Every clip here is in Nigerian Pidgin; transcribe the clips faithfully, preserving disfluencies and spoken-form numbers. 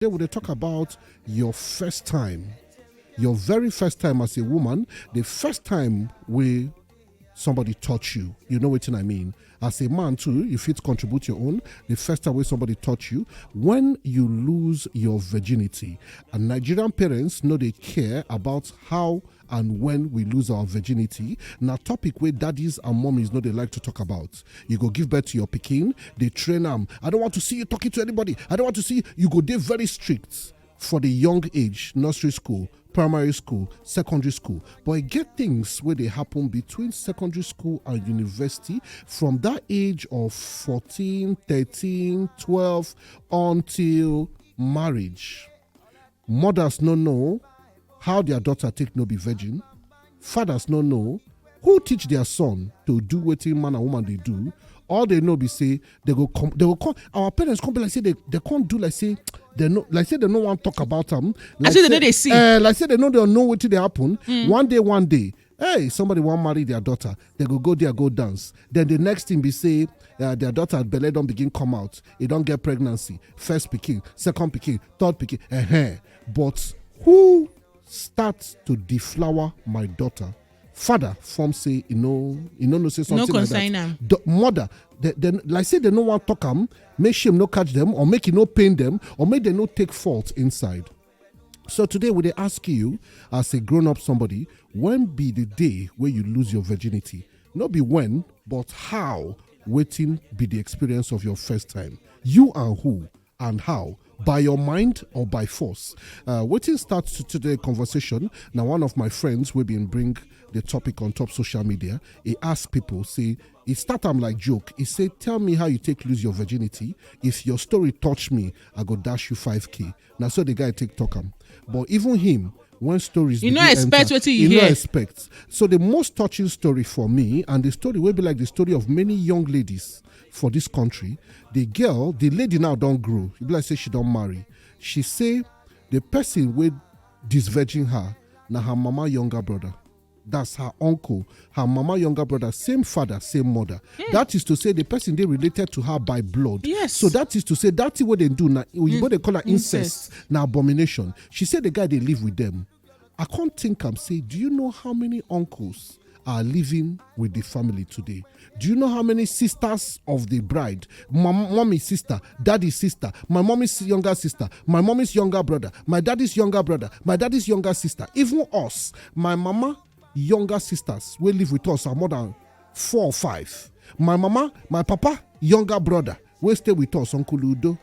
Today we dey talk about your first time, your very first time as a woman, the first time wey somebody touch you. You know wetin I mean. As a man too, you fit contribute your own. The first time wey somebody touch you, when you lose your virginity. And Nigerian parents no dey care about how and when we lose our virginity. Na topic wey daddies and mummies no dey like to talk about. You go give birth to your pikin, dey train am. "I don't want to see you talking to anybody. I don't want to see you." You go dey very strict for the young age, nursery school, primary school, secondary school. But e get things wey dey happen between secondary school and university, from that age of fourteen, thirteen, twelve, until marriage. Mothers no know how their daughter take no be virgin. Fathers no know who teach their son to do wetin man and woman dey do. All they know be say they go come, they go come. Our parents come be like say they, they can't do like say they no, like say they no wan talk about am. Like say they no dey see. Eh, like say they no dey know wetin dey happen. One day, one day, hey, somebody wan marry their daughter. They go go there, go dance. Then the next thing be say uh, their daughter belle don begin come out. E don get pregnancy. First pikin, second pikin, third pikin. Uh-huh. But who start to deflower my daughter? Father form say e no, e no know say No something like concern that. Am. The mother, they, they, like say they no wan talk am, make shame no catch them, or make e no pain them, or make they no take fault inside. So today we dey ask you, as a grown-up somebody, when be the day where you lose your virginity? No be when, but how? Wetin be the experience of your first time? You and who and how? By your mind or by force? Uh, wetin start to today conversation? Now, one of my friends wey been bring the topic on top social media, he ask people, say, he start am like joke. He say, "Tell me how you take lose your virginity. If your story touch me, I go dash you five K." Now, so the guy take talk am. But even him, when stories You no begin expect enter, wetin you he no hear. Expect. So the most touching story for me, and the story will be like the story of many young ladies for this country. The girl, the lady now don't grow. You be like say she don't marry. She say the person wey disvirgin her na her mama younger brother. That's her uncle, her mama younger brother, same father, same mother. That is to say, the person they related to her by blood. Yes. So that is to say, that thing what they do now, you they call her incest, Incest. Now abomination. She said the guy they live with them. I can't think am say, do you know how many uncles are living with the family today? Do you know how many sisters of the bride, mom, mommy's sister, daddy's sister, my mommy's younger sister, my mommy's younger brother, my daddy's younger brother, my daddy's younger sister, even us, my mama younger sisters, we live with us are more than four or five. My mama, my papa, younger brother, we stay with us, Uncle Udo,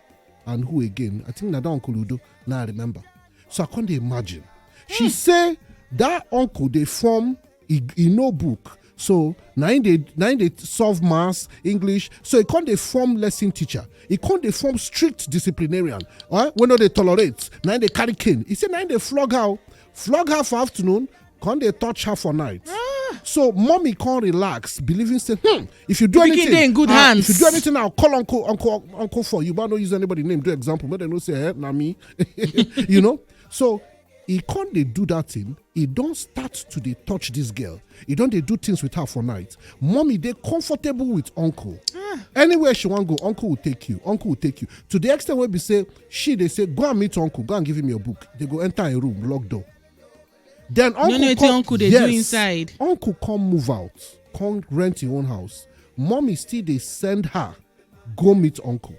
and who again? I think na that Uncle Udo. Now I remember. So I can't imagine. She say that uncle they form e, e no book. So na him dey na him dey solve maths, English. So he come dey form lesson teacher. He come dey form strict disciplinarian. Eh? We no dey tolerate. Na him dey carry cane. He say na him dey flog her, flog her for afternoon. Come dey touch her for night. So mommy come relax, believing say, hmm, if you do Pikin anything, dey in good ah, hands. If you do anything, I'll call uncle, uncle, uncle for you. But no use anybody name do example. But they no say, eh, na me. You know. So he can't dey do that thing. He don't start to dey touch this girl. He don't dey do things with her for night. Mommy dey comfortable with uncle. Anywhere she wan go, uncle will take you. Uncle will take you. To the extent where be say she dey say, "Go and meet uncle. Go and give him your book." They go enter a room, lock door. Then uncle No know wetin come, uncle dey do yes, inside. Uncle come move out, come rent him own house. Mommy still dey send her go meet uncle,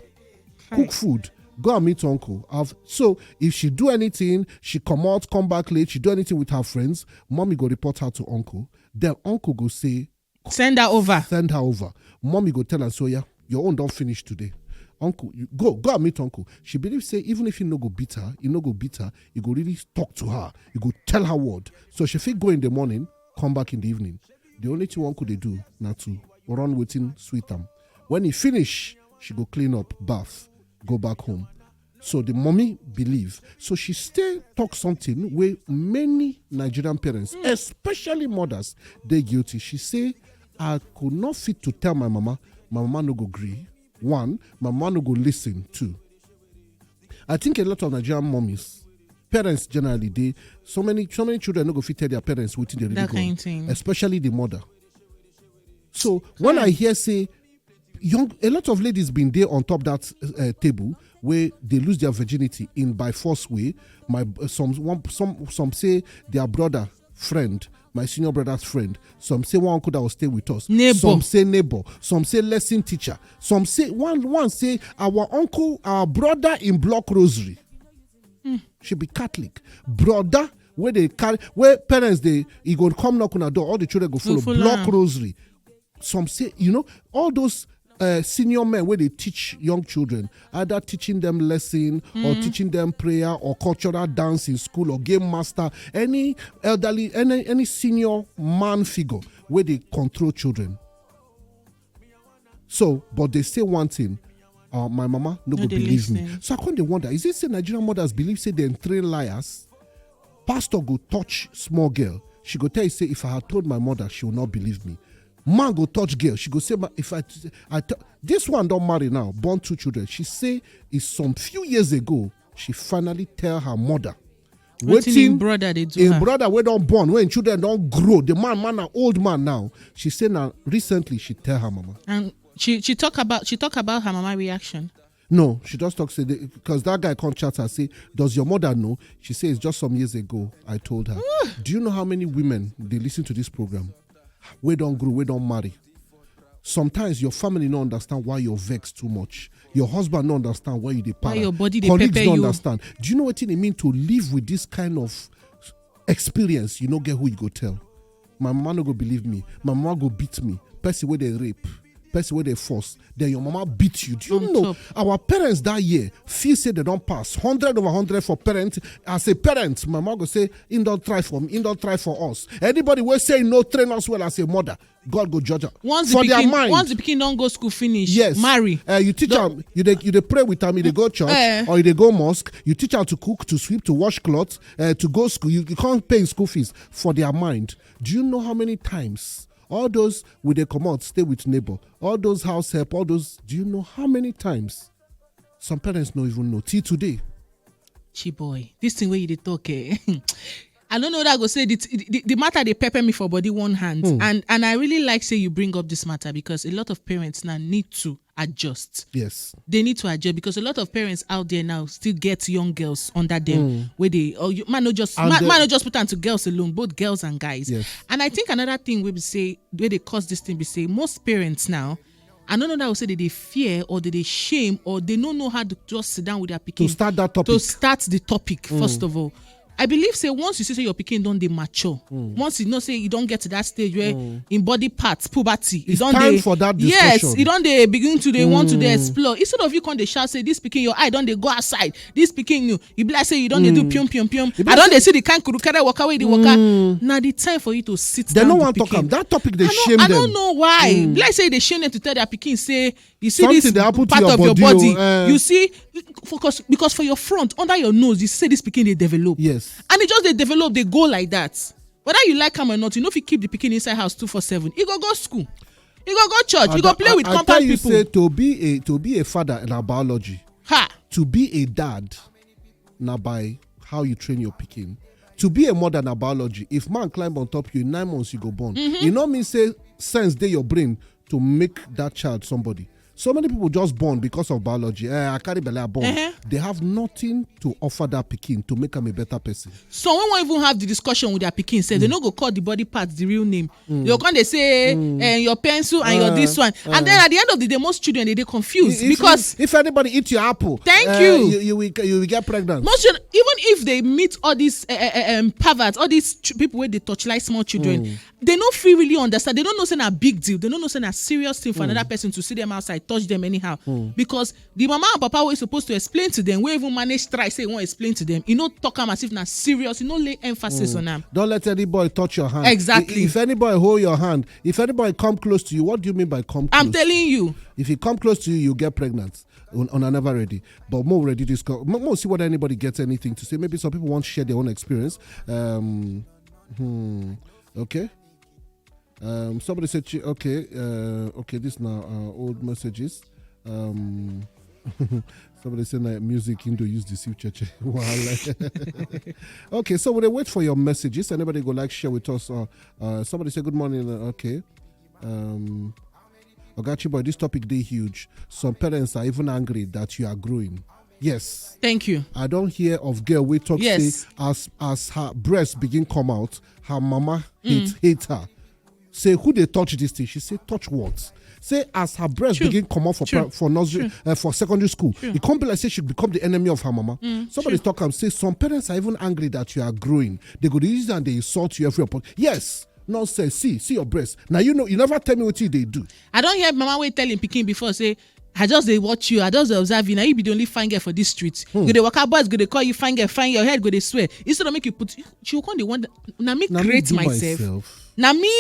cook food, go and meet uncle. Have, so if she do anything, she come out, come back late, she do anything with her friends, mommy go report her to uncle. Then uncle go say, Send her over. Send her over. Mommy go tell her, so yeah, your own don't finish today. Uncle, you go go and meet uncle. She believes say even if he no go beat her, he no go beat her. He go really talk to her. He go tell her word. So she fit go in the morning, come back in the evening. The only thing uncle they do na to run waiting sweet am. When he finish, she go clean up, bath, go back home. So the mommy believe. So she still talk something where many Nigerian parents, especially mothers, they guilty. She say, "I could not fit to tell my mama. My mama no go agree. One, my mama no go listen. Two, I think a lot of Nigerian mommies, parents generally, they so many so many children no go fit tell their parents what they really That go, kind thing. Especially the mother." So when I hear say young, a lot of ladies been there on top that uh, table wey dey lose their virginity in by force way. My uh, some one some some say their brother friend, my senior brother's friend. Some say one uncle that will stay with us. Neighbor. Some say neighbor. Some say lesson teacher. Some say one one say our uncle, our brother in block rosary. She be Catholic. Brother where they carry, where parents they, he go come knock on a door, all the children go follow. Follow Block am. Rosary. Some say, you know, all those uh, senior men where they teach young children, either teaching them lesson or teaching them prayer or cultural dance in school or game master, any elderly, any any senior man figure where they control children. So, but they say one thing. Uh, my mama no, No go dey believe me. listen. So I come dey wonder, is it say Nigerian mothers believe say dem train liars? Pastor go touch small girl. She go tell you say, if I had told my mother, she will not believe me. Man go touch girl. She go say, "Ma, if I, I t-, this one don't marry now, born two children." She say, it's some few years ago she finally tell her mother. Wetin im brother dey do Im her? Brother wey don born, when children don grow, the man man na old man now. She say na recently she tell her mama. And she she talk about she talk about her mama reaction. No, she just talk say, because that guy come chat her say, "Does your mother know?" She say, "It's just some years ago I told her." Do you know how many women they listen to this program? We don't grow, we don't marry. Sometimes your family no understand why you're vexed too much. Your husband no understand why you dey para. Why your body dey Colleagues pepper no you? Understand. Do you know what it mean to live with this kind of experience? You no get who you go tell. My mama no go believe me. My mama go beat me. Person where they rape. Person where they force. Then your mama beat you. Do you On know top. Our parents that year feel say they don't pass hundred over hundred for parents? As a parent, my mama go say, "In don't try for me, in don't try for us." Anybody will say no, train us well as a mother, God go judge her. Once For the their pikin mind. Once the pikin don go school finish, Yes. marry. Uh, you teach am. You dey you dey pray with am. You dey go church Eh. or you dey go mosque. You teach am to cook, to sweep, to wash clothes, uh, to go school. You, you can't pay school fees for their mind. Do you know how many times all those we dey comot stay with neighbor, all those house help, all those? Do you know how many times some parents no even know till today? Chi boy, this thing where you dey talk, eh? I don't know that I go say the, the, the matter they pepper me for body one hand, Hmm. and and I really like say you bring up this matter because a lot of parents now need to adjust. Yes. They need to adjust because a lot of parents out there now still get young girls under them Hmm. where they or you, man no just And man, the- man no just put on to girls alone, both girls and guys. Yes. And I think another thing we be say where they cause this thing be say most parents now, I don't know that I will say that they fear or that they shame or they don't know how to just sit down with their To pikin start that topic. to start the topic first of all. I believe say once you see say your pikin don dey mature, once you know say you don get to that stage where in body parts puberty, you It's don time dey for that yes, discussion. You don dey begin to dey want to dey explore. Instead of you come dey shout say this pikin your eye don dey go outside, this pikin you, you be like say you don dey do pium pium pium. You be I like don say dey see the kind kurukere waka wey you dey waka. Na the time for you to sit They down. No The want talk pikin. Am. That topic they I no, shame I them. Don't know why. Be like say they shame them to tell their pikin say you see Something this dey happen to part your of your body, body. Oh, eh. You see, focus because for your front under your nose you see say this pikin dey develop. Yes. And it just dey develop dey go like that. Whether you like am or not, you no fit keep the pikin inside house two four seven. E go go school, e go go church, e go play with I tell compound you people. Say to be a to be a father in our biology. Ha! To be a dad, now by how you train your pikin. To be a mother na biology. If man climb on top you, in nine months you go born. Mm-hmm. You know me say sense dey your brain to make that child somebody. So many people just born because of biology. Eh, I carry belle, I born. Uh-huh. They have nothing to offer that pikin to make am a better person. So we won't even have the discussion with their pikin. Say they no go call the body parts the real name. They go come dey say eh, your pencil and your Uh, this one. And then at the end of the day, most children they dey confused If- because if, if anybody eat your apple, Thank uh, you. You, you will you will get pregnant. most children, even if they meet all these uh, uh, um, perverts, all these ch- people where they touch like small children, they no feel really understand. They don't know say na big deal. They don't know say na serious thing for another person to see them outside, touch them anyhow. Because the mama and papa were supposed to explain to them, we even manage try say he won't explain to them. You know, talk am as if na serious. You know, lay emphasis on am. Don't let any boy touch your hand. Exactly. If, if any boy hold your hand, if any boy come close to you, what do you mean by come close? I'm telling you. If he come close to you, you get pregnant. Un- Una never ready. But more ready this call. Mo, mo see whether anybody gets anything to say. Maybe some people want to share their own experience. Um, hmm, okay. Um, somebody said, chi- okay, uh, okay, this now uh, old messages. Um, somebody said that music Indo use deceive church. Wahala. Okay, so we'll wait for your messages. Anybody go like share with us? Uh, uh, somebody said good morning. Uh, okay. Um, Ogachi boy, this topic dey huge. Some parents are even angry that you are growing. Yes. Thank you. I don't hear of girl we talk Yes. say as as her breast begin come out, her mama hate hate her. Say who they touch this thing? She say touch what? Say as her breast True. Begin come out for True. Pri- for nursery uh, for secondary school, it come be like say she become the enemy of her mama. Somebody talk and say some parents are even angry that you are growing. They go to use and they insult you every opportunity. Yes. Nonsense. See, see your breast. Now you know you never tell me what you they do. I don't hear mama wey tell him pikin before say, "I just dey watch you, I just dey observe you. Now you be the only fine girl for this street. Go dey waka, boys go dey call you fine girl, fine, your head go dey swear." Instead of make you put, she will come dey wonder. Na me Na me create do myself. Na me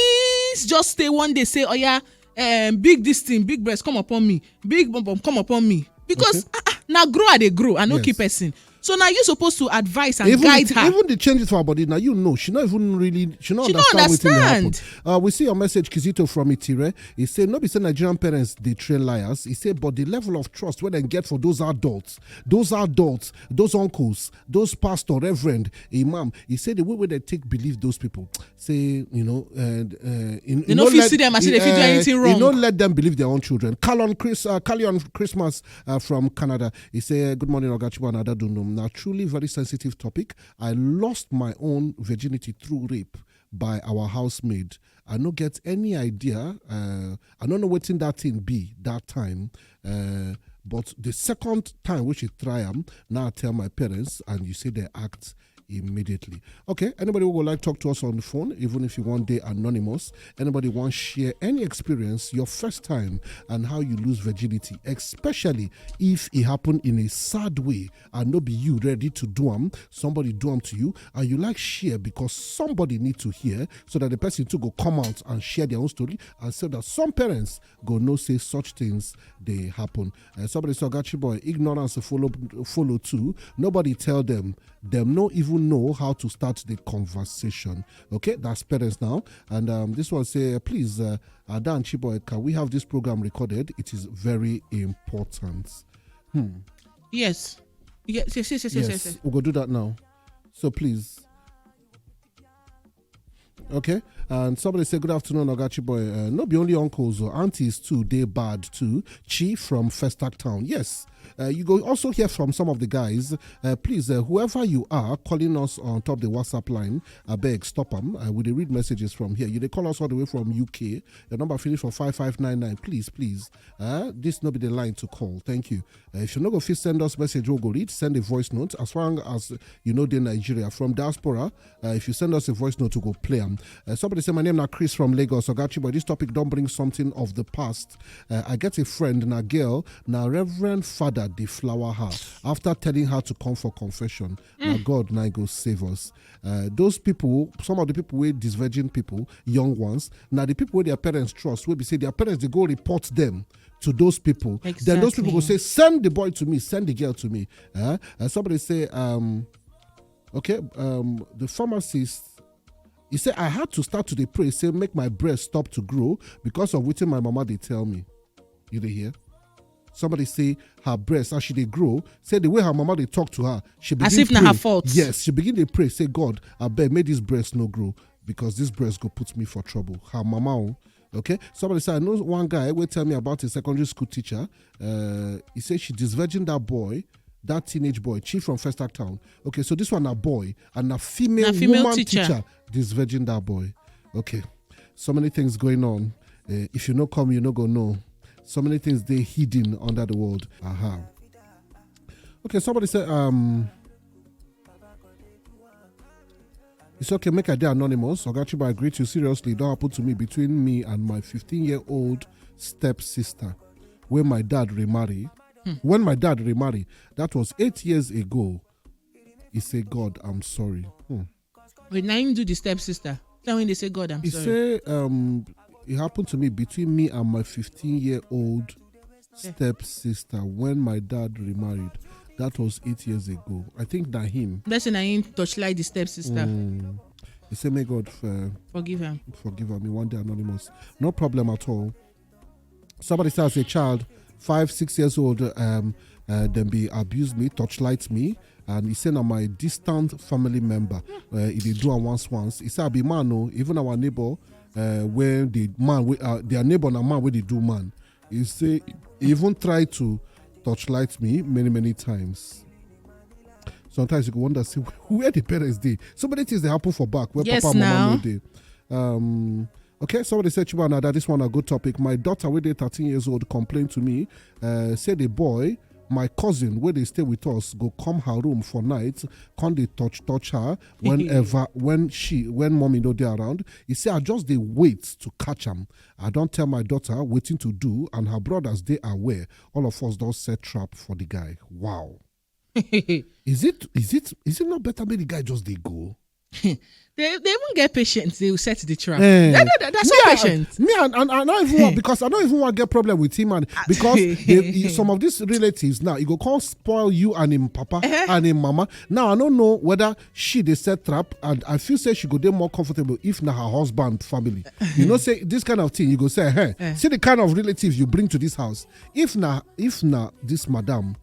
just stay one day say, "Oh yeah, um, big this thing, big breast come upon me, big bum bum come upon me." Because Okay. ah, ah, na grow I dey grow, I no Yes. keep person. So now you supposed to advise and even guide the, her. Even the changes for her body now, you know she not even really she not She no understand wetin dey happen. Understand. Uh, we see your message, Kizito from Itire. He say no be say Nigerian parents dey train liars. He say but the level of trust wey dem get for those adults, those adults, those uncles, those pastor, reverend, imam. He say the way wey dem take believe those people. Say you know, uh, uh, in, They no fit see them as if they fit do anything He wrong. no let them believe their own children. Carl on Chris, uh, Carl on Christmas uh, from Canada. He say good morning, Oga Chibo and Adadunum. Now truly very sensitive topic. I lost my own virginity through rape by our housemaid. I no get any idea. Uh, I don't know wetin that thing be that time. Uh, but the second time we should try am, now I tell my parents, and you say they act immediately. Okay, anybody who would like talk to us on the phone, even if you want they anonymous, anybody want share any experience, your first time, and how you lose virginity, especially if it happened in a sad way and no be you ready to do am, somebody do am to you, and you like share because somebody need to hear so that the person too go come out and share their own story and so that some parents go know say such things they happen. Uh, somebody say, "Ogachi boy, ignorance follow follow too. Nobody tell them. Them no even know how to start the conversation." Okay, that's parents now. And um, this one say, "Please, uh, Ada and Chiboy, can we have this program recorded? It is very important." Yes. Yes, yes, yes, yes, yes, yes, yes. We'll go do that now. So please. Okay. And somebody say, "Good afternoon, Ogachi boy. Uh, no be only uncles or aunties too, they bad too." Chi from Festac Town. Yes. Uh, you go also hear from some of the guys. Uh, please, uh, whoever you are calling us on top the WhatsApp line, I beg, stop them. Uh, we dey read messages from here. You they call us all the way from U K. The number finish for five five nine nine. Please, please. Uh, this no be the line to call. Thank you. Uh, if you no go fit send us message, we go read. Send a voice note. As long as you know the Nigeria from diaspora, uh, if you send us a voice note, we go play them. Uh, somebody say, "My name na Chris from Lagos." Ogachi, but this topic don't bring something of the past. Uh, I get a friend, na girl, na Reverend Father the flower her after telling her to come for confession. Now God now go save us. Uh, those people, some of the people with these virgin people, young ones, now the people with their parents trust will be say their parents they go report them to those people. Then those people go Exactly. Say, "Send the boy to me, send the girl to me." Uh, and somebody say, um, okay, um, the pharmacist, he said, "I had to start to dey pray, say make my breast stop to grow because of wetin my mama they tell me." You dey hear? Somebody say her breast as she dey grow, say the way her mama dey talk to her, she begin As if na her pray. Fault. Yes, she begin dey pray, say, "God, I beg, make this breast no grow because this breast go put me for trouble." Her mama, oh, okay. Somebody say, "I know one guy will tell me about a secondary school teacher. Uh, he said she disvirgin that boy, that teenage boy, chief from Festac Town." Okay, so this one a boy and a female, Na female woman teacher. Teacher disvirgin that boy. Okay, so many things going on. Uh, if you no come, you no go know. So many things they hidden under the world. Aha. Okay, somebody said, um, "It's okay, make I dey anonymous. Ogachiba, I greet you seriously. Don't happen to me between me and my fifteen year old stepsister. When my dad remarry, when my dad remarry, that was eight years ago. He said, God, I'm sorry." Hmm. Wait, now him do the stepsister. Tell when they say, "God, I'm He sorry." Say, um, "It happened to me between me and my fifteen year old stepsister when my dad remarried. That was eight years ago." I think that him. That's when I him torchlight the stepsister. He said, "May God uh, Forgive him. forgive me." One day anonymous. No problem at all. Somebody said as a child, five, six years old, um, uh, then be abused me, torchlight me. And he said, "I'm a distant family member. Uh, he dey do am once, once." He said, "I be man, no, even our neighbor, uh, where the man, we, uh, their neighbor na man where they do man." He say, he even try to torchlight me many, many times. Sometimes you go wonder, say, where the parents dey? So many things dey happen for back where Yes, papa and mama now. No dey. Um, okay, somebody said, Chibana, that this one a good topic. My daughter, wey dey thirteen years old, complained to me, uh, say the boy, my cousin, where they stay with us, go come her room for night, come dey touch touch her whenever when she when mommy no dey around. He say I just dey wait to catch am. I don tell my daughter wetin to do, and her brothers dey aware. All of us don set trap for the guy. Wow. Is it is it is it not better make the guy just dey go? They, they even get patience. They will set the trap. Eh. They, they, they're so Eh, patient. Me and, and I don't even want, because I don't even want to get problem with him, and because they, he- some of these relatives now, it go come spoil you and him papa and him mama. Now I don't know whether she dey set trap, and I feel say she go dey more comfortable if na her husband family. You know, say this kind of thing, you go say, hey, see the kind of relatives you bring to this house. If na if na this madam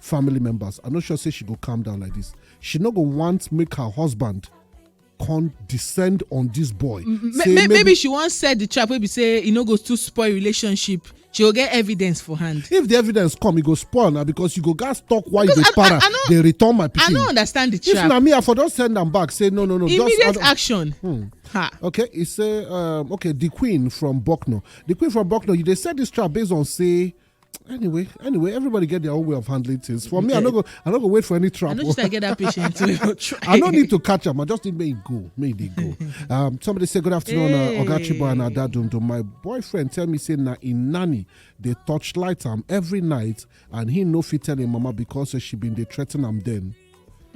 family members, I'm not sure say she go calm down like this. She no go want make her husband come descend on this boy. May- Say may- maybe she won't set the trap. Maybe say you know go to spoil relationship. She will get evidence for hand. If the evidence come, e go spoil now, because you go gas talk why Because they I- I- para, I know- they return my I pikin. Don't understand the If trap. Na me, I for don't send them back. Say no, no, no. Just, I Immediate don't- action. Hmm. Ha. Okay, he say, um, okay, the queen from Bucknor. The queen from Bucknor, you they set this trap based on say. Anyway, anyway, everybody get their own way of handling things. For me, I no go, I no go wait for any trap. I know just I get that patient. To try. I don't need to catch him. I just need me go, me they go. Um, somebody say good afternoon, uh, Oga Hey. Chibo and Ada Dundun. My boyfriend tell me say na in nanny they torchlight am every night, and he no fit tell him mama because uh, she been dey threaten am then.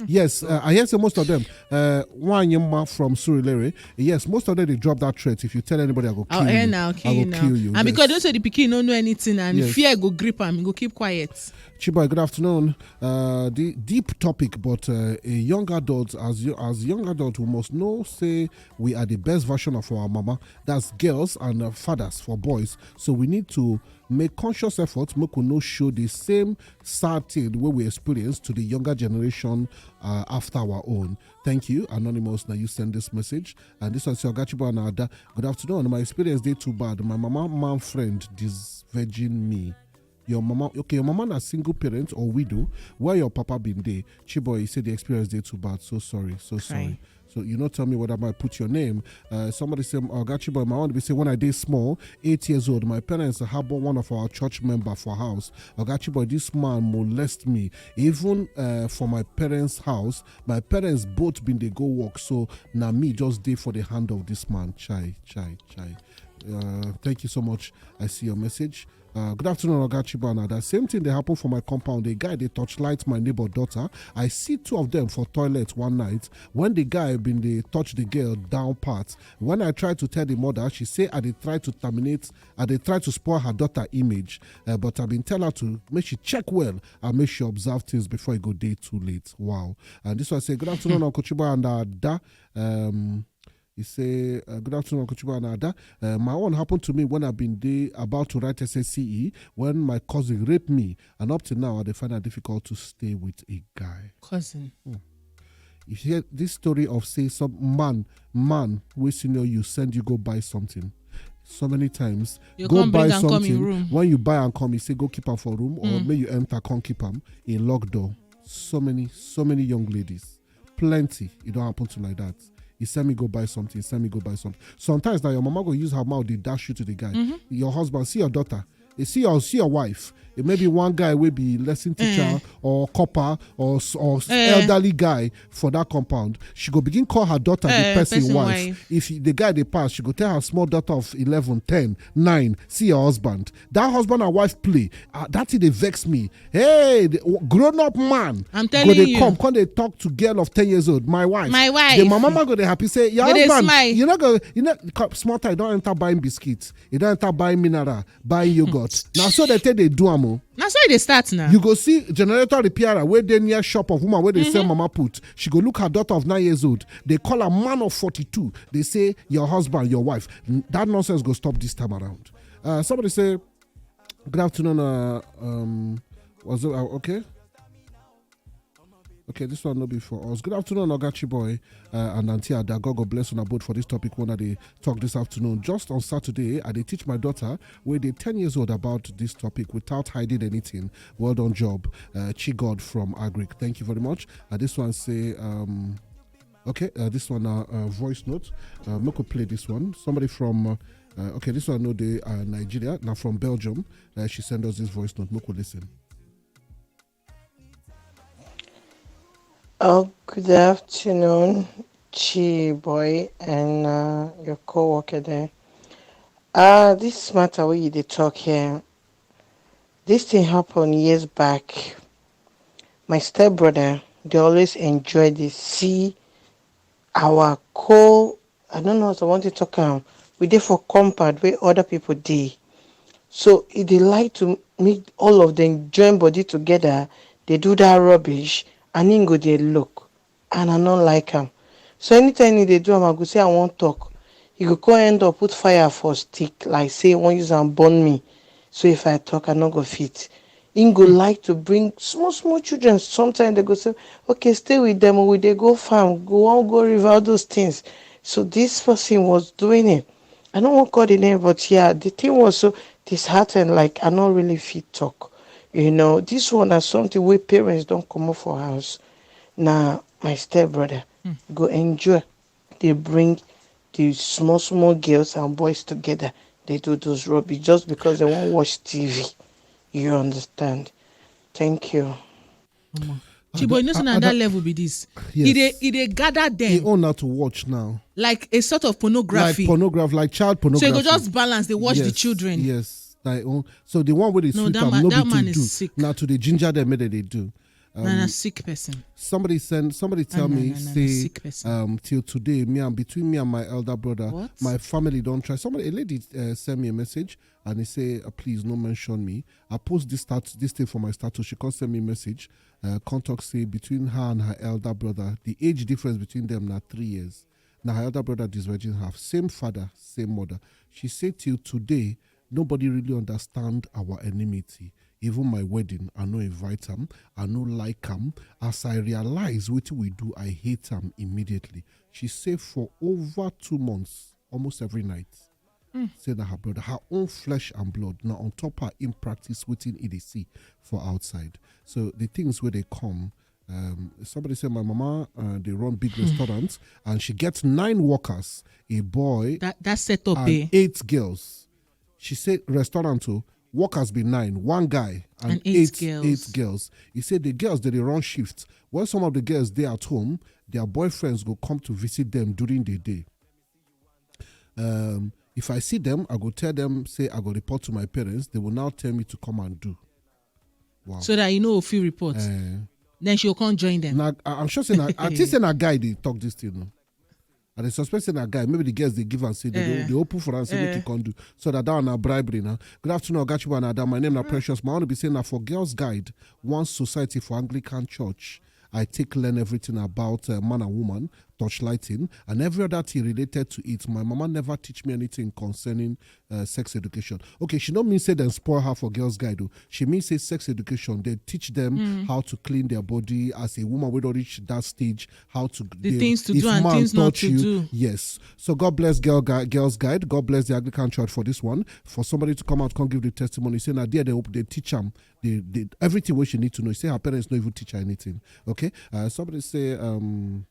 Yes, uh, I hear say most of them. Uh, one young man from Surulere. Yes, most of them they drop that threat. If you tell anybody, I go kill I'll you. end. I'll kill I you go now. Kill you. And Yes. Because they don't say the pikin no know anything, and Yes. Fear go grip him. He go keep quiet. Chibai, good afternoon. Uh, the deep topic, but uh, a young adult, as you, as young adult, we must know say we are the best version of our mama. That's girls and uh, fathers for boys. So we need to make conscious efforts, make we no show the same sad thing wey we experience to the younger generation uh, after our own. Thank you, Anonymous. Now you send this message, and this one say, Oga Chibo and Ada, good afternoon. My experience dey too bad. My mama man friend disvirgin me. Your mama, okay, your mama na single parent or widow. Where your papa been dey? Chiboy, he said the experience dey too bad. So sorry, so sorry. So you not tell me what I might put your name. Uh, somebody say, Oga Chiboy, my own be say when I dey small, eight years old, my parents harbor one of our church member for house. Oga Chiboy, this man molest me. Even uh, for my parents' house, my parents both been dey go work. So na me just dey for the hand of this man. Chai, chai, chai. Uh, thank you so much. I see your message. Uh, good afternoon, Oga Chibana. That same thing they happen for my compound. A guy they torchlight my neighbor daughter. I see two of them for toilet one night. When the guy been they touch the girl down part. When I try to tell the mother, she say I dey try to terminate, I dey try to spoil her daughter image. Uh, but I been tell her to make she check well and make she observe things before it go day too late. Wow. And this one say, good afternoon, Uncle Chiba and Ada. Um, he say, uh, good afternoon, Uncle Chiba and Ada. Uh, my own happened to me when I been dey about to write S S C E, when my cousin raped me, and up to now, I dey find it difficult to stay with a guy. Cousin. You hear this story of say some man, man, wey senior you send you go buy something. So many times, You go come buy bring am come in something. Room. When you buy and come, you say go keep am for room, or make you enter, come keep am in lock door. So many, so many young ladies, plenty. It don't happen to like that. He send me go buy something. He send me go buy something. Sometimes now your mama go use her mouth, they dash you to the guy. Your husband, see your daughter. You see your see your wife. It may be one guy will be lesson teacher or copper or s- or s- Eh. elderly guy for that compound. She go begin call her daughter Eh, the person, person wife. Wife. If the guy they pass, she go tell her small daughter of eleven, ten, nine, see your husband. That husband and wife play. Uh, that thing they vex me. Hey, the w- grown up man. I'm Go telling they you. Come, come they talk to girl of ten years old. My wife. My wife. The mama man go they happy say your Go dey husband. Smile. You know go. You know co- small time don't enter buying biscuits. You don't enter buying mineral, buying yogurt. Now so they take they do amo. Now so they start now. You go see generator repairer where they near shop of woman where they sell mama put. She go look her daughter of nine years old. They call a man of forty-two. They say your husband, your wife. N- That nonsense go stop this time around. Uh, somebody say, good afternoon. Uh, um, was it, uh, okay? Okay, this one no be for us. Good afternoon, Ogachi boy, uh, and Auntie Ada. God, God bless una both for this topic one that they talk this afternoon. Just on Saturday, I dey teach my daughter, wey dey ten years old, about this topic without hiding anything. Well done, job, uh, Chi God from Agric. Thank you very much. Uh, this one say, um, okay, uh, this one uh, uh, voice note. Uh, make we play this one. Somebody from uh, uh, okay, this one no dey uh, Nigeria, now from Belgium. Uh, she sent us this voice note. Make we listen. Oh, good afternoon, Chi boy, and uh, your co-worker there. Uh, this matter where you dey talk here, this thing happened years back. My stepbrother, they always enjoy the see our co. I don't know what I want to talk am. We dey for compound where other people dey. So e dey like to make all of them join body together. They do that rubbish, and him go dey look, and I no like am. So anytime he dey do am, I go say I wan talk. He go come end up put fire for stick, like say he wan use am burn me. So if I talk, I no go fit. He go like to bring small small children. Sometimes they go say, "Okay, stay with them. We dey go farm, go wan go river, all those things." So this person was doing it. I no wan call the name, but yeah, the thing was so disheartened. Like I no really fit talk. You know, this one na something wey parents don comot for house. Na my stepbrother go enjoy. They bring the small small girls and boys together. They do those rubbish just because they wan watch T V. You understand? Thank you. Chibo, you know, so na that level be this. Yes. He dey, he dey gather them. He own now to watch now. Like a sort of pornography. Like pornography, like child pornography. So he go just balance. They watch yes, the children. Yes, like own. So the one where they no, sweet that man, no that man is do. Sick. Now to the ginger them, they do. Um, na na sick person. Somebody send. Somebody tell ah, me na, na, say na um, till today, me and between me and my elder brother, what? My family don't try. Somebody, a lady uh, sent me a message and he say, uh, please no mention me. I post this stat this thing for my status. She can't send me a message. Uh, contact say between her and her elder brother, the age difference between them now three years. Now her elder brother disvirgin half, same father, same mother. She said till today, nobody really understand our enmity. Even my wedding, I no invite am, I no like am. As I realize wetin we do, I hate am immediately. She say for over two months, almost every night, mm. Say na her brother, her own flesh and blood. Now on top her in practice wetin e dey see for outside. So the things where they come, um, somebody said my mama uh, they run big restaurants and she gets nine workers, a boy that, that set up and eh? Eight girls. She said restaurant too. Workers be nine, one guy and, and eight, eight, girls. Eight girls. He said the girls that they run shifts. When some of the girls they at home, their boyfriends go come to visit them during the day. Um, if I see them, I go tell them say I go report to my parents. They will now tell me to come and do. Wow. So that you know if you report, uh, then she'll come join them. Now, I'm sure say now, I think say na guy they talk this thing. No? I dey suspect say na guy. Maybe the girls they give and say they, uh, they open for and say uh, make you come do. So that that one na bribery now. Good afternoon, Ogachiwa and Adam. My name na Precious. My want to be saying na for Girls Guide, one society for Anglican Church. I take learn everything about uh, man and woman, torchlighting, and every other thing related to it. My mama never teach me anything concerning uh, sex education. Okay, she no mean say dem spoil her for girls guide o. She mean say sex education dey teach dem how to clean their body as a woman wey don reach that stage, how to the things to do and things not to do. Yes. So God bless girl guide, girls guide. God bless the Anglican church for this one. For somebody to come out come give the testimony say na there they hope they teach am the, the everything wey she need to know. She say her parents no even teach her anything. Okay. Uh, somebody say um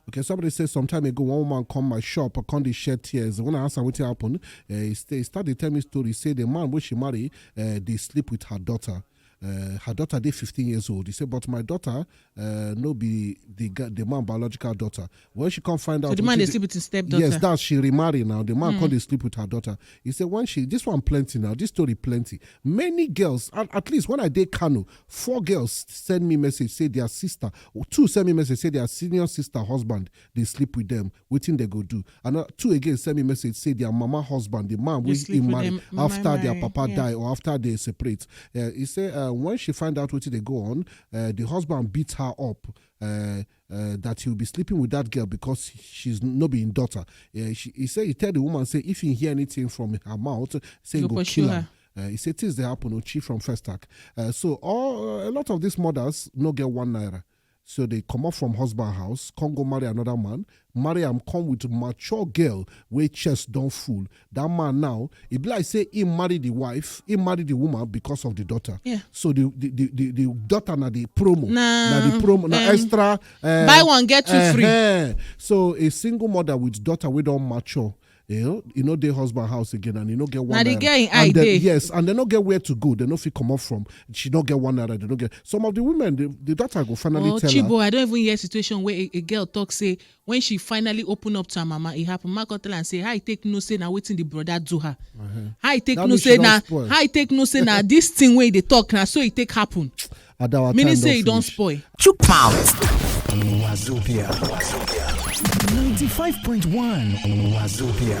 Okay, somebody said some time ago one woman come my shop, I come dey shed tears. When I ask her wetin happen, eh, he stay, he start dey tell me story. Say the man wey she marry, eh, dey sleep with her daughter. Uh, her daughter dey fifteen years old. He said, but my daughter uh, no be the ga- the man biological daughter. When she come find out, so the man dey sleep with his stepdaughter. Yes, that she remarry now. The man come dey sleep with her daughter. He said when she this one plenty now. This story plenty. Many girls, at, at least when I dey Kano, four girls send me message say their sister, or two send me message say their senior sister husband they sleep with them. Wetin they go do? And uh, two again send me message say their mama husband, the man wey he marry after their papa die or after they separate. Uh, he say uh, when she find out wetin dey go on, uh, the husband beat her up. Uh, uh, that he will be sleeping with that girl because she's not being daughter. Uh, she, he said he tell the woman say if he hear anything from her mouth, say he go kill her. Uh, he say things dey happen, Ochi from Festac. Uh, so all, uh, a lot of these mothers no get one naira. So they come up from husband house, come go marry another man, marry am, come with mature girl wey chest don full. That man now, e be like say he marry the wife, he marry the woman because of the daughter. Yeah. So the the, the, the, the daughter na the promo, Na, na the promo, na um, extra. Uh, buy one, get two free. Uh-huh. So a single mother with daughter wey don mature, you know, you know, dey husband house again, and you no get one. Na the Naira. girl in eye And then, dey. Yes, and they no get where to go. They no fit come up from. She no get one naira. They no get. Some of the women, the, the daughter go finally Oh, tell her. Chibo, I don't even hear situation where a, a girl talk say when she finally open up to her mama, it happen. Ma come tell am say, "How I take know say na wetin the brother do her? How I take That know means she say don na spoil. How I take know say na this thing wey they talk na so it take happen." At our Meaning time say don e don finish. Spoil. Chook mouth. Wazobia. Ninety-five point one Wazobia.